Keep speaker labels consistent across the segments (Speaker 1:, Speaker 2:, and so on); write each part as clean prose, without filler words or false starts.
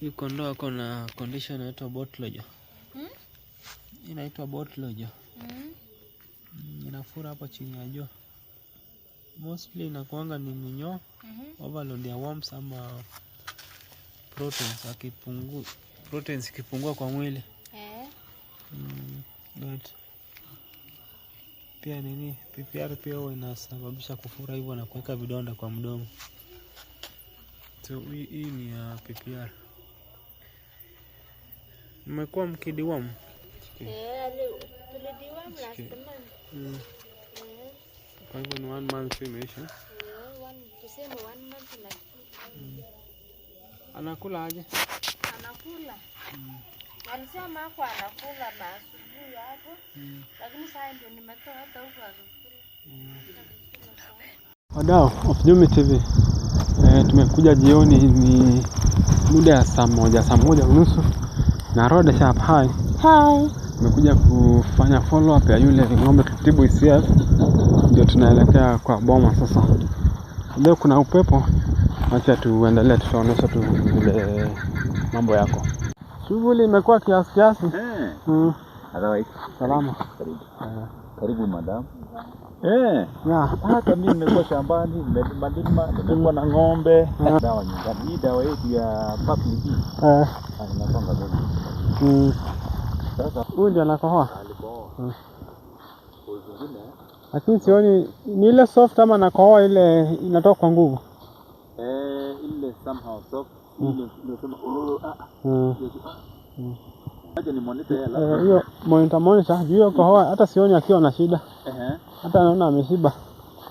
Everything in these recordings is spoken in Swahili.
Speaker 1: Huyu kondoo ako na condition inaitwa bottle jaw.
Speaker 2: Hmm?
Speaker 1: Inaitwa bottle jaw. Inafura hapo chini ya jaw. Mostly inakuanga ni minyoo, overload ya worms ama proteins ikipungua kwa mwili. But pia nini, PPR pia huwa inasababisha kufura hivyo na kuweka vidonda kwa mdomo. So hii ni ya PPR. Mmekuwa mkideworm?
Speaker 2: Eh, tulideworm last month.
Speaker 1: Kwa hivyo ni one month imeisha.
Speaker 2: Eh, tuseme one month na
Speaker 1: Anakula aje?
Speaker 2: Anakula. Alisema hapo anakula maasubuhi hapo. Lakini sasa ndio nimetoa hata huko akikula.
Speaker 1: Wadau of Jumi TV. Tumekuja jioni, ni muda ya saa 1, saa 1:30 na Rhoda Sharp. Hi.
Speaker 2: Hi.
Speaker 1: Tumekuja kufanya follow up ya yule ng'ombe tutibu ECF, ndio tunaelekea kwa boma sasa. Leo kuna upepo, acha tuendelee, tutaonyesha tu vile mambo yako. Shughuli imekuwa kiasi kiasi.
Speaker 3: Otherwise,
Speaker 1: Salama.
Speaker 3: Karibu.
Speaker 1: Eh.
Speaker 3: Karibu madam. Eh, hata mimi nimekuwa shambani, nimelima lima, nimekuwa na ng'ombe. Dawa nyumbani. Hii dawa yetu ya Purple Bee inakuanga very good. Sasa
Speaker 1: Huyu ndio anakohoa.
Speaker 3: Alikohoa. Kwa zingine
Speaker 1: Lakini sioni ni ile soft ama anakohoa ile inatoka kwa nguvu.
Speaker 3: Eh, ile somehow soft, ile ndio sema oh, ah, ah. Acha ni monitor yeye alafu.
Speaker 1: Eh, hiyo monitor monitor juu hiyo kohoa hata sioni akiwa na shida. Hata naona ameshiba.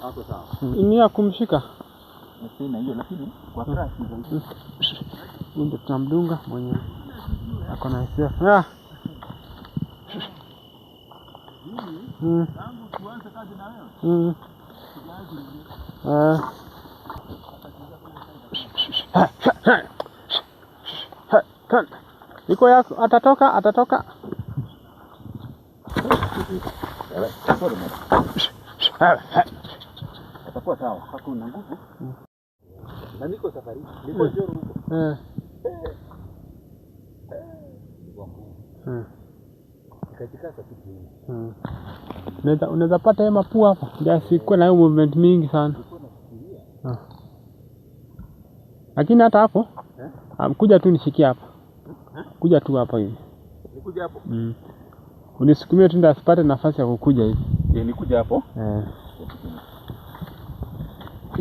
Speaker 3: Hapo sawa.
Speaker 1: Ni ya kumshika.
Speaker 3: Sina hiyo lakini kwa crash ni zaidi.
Speaker 1: Huyu ndio tunamdunga mwenye ako na hisia. Ah.
Speaker 3: Tangu tuanze kazi na wewe.
Speaker 1: Eh. Iko yako, atatoka, atatoka.
Speaker 3: Ewe, sorry madam. Atakuwa sawa, hakuna nguvu. Na niko safari, niko Njoro huko. Niko nguvu. Nikajikaza tu kiuno.
Speaker 1: Unaweza pata hiyo mapua hapa. Ndio asikuwe na hiyo movement mingi sana.
Speaker 3: Nilikuwa nafikiria.
Speaker 1: Lakini hata hapo,
Speaker 3: Eh?
Speaker 1: Kuja tu nishikie hapa. Kuja tu hapa hivi.
Speaker 3: Nikuja hapo.
Speaker 1: Unisukumie tu ndio asipate nafasi ya kukuja hivi.
Speaker 3: Eh, nikuja hapo.
Speaker 1: Eh.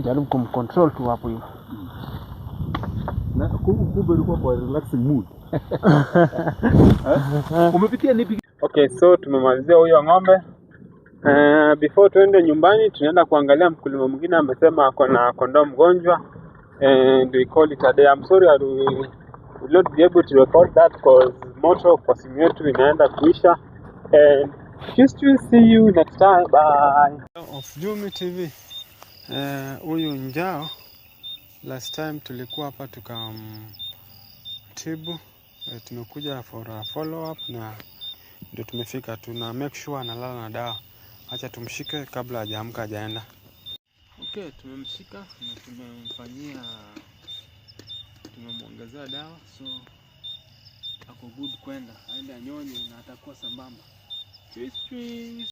Speaker 1: Jaribu kumcontrol tu hapo hivi.
Speaker 3: Na kumbe ulikuwa kwa relaxing mood. Eh? Umepitia nipi?
Speaker 1: Okay, so tumemalizia huyo ng'ombe. Before tuende nyumbani tunaenda kuangalia mkulima mwingine amesema ako na kondoo mgonjwa, and we call it a day. I'm sorry I will not be able to record that because moto kwa simu yetu inaenda kuisha. And just to see you next time. Bye. Of Jumi TV. Huyu njao last time tulikuwa hapa tukamtibu. Tumekuja for a follow up na ndio tumefika. Tuna make sure analala na dawa. Acha tumshike kabla hajaamka hajaenda. Okay, tumemshika na tumemwongezea dawa, so ako good kwenda aende anyonye na atakuwa sambamba. Cheers, cheers.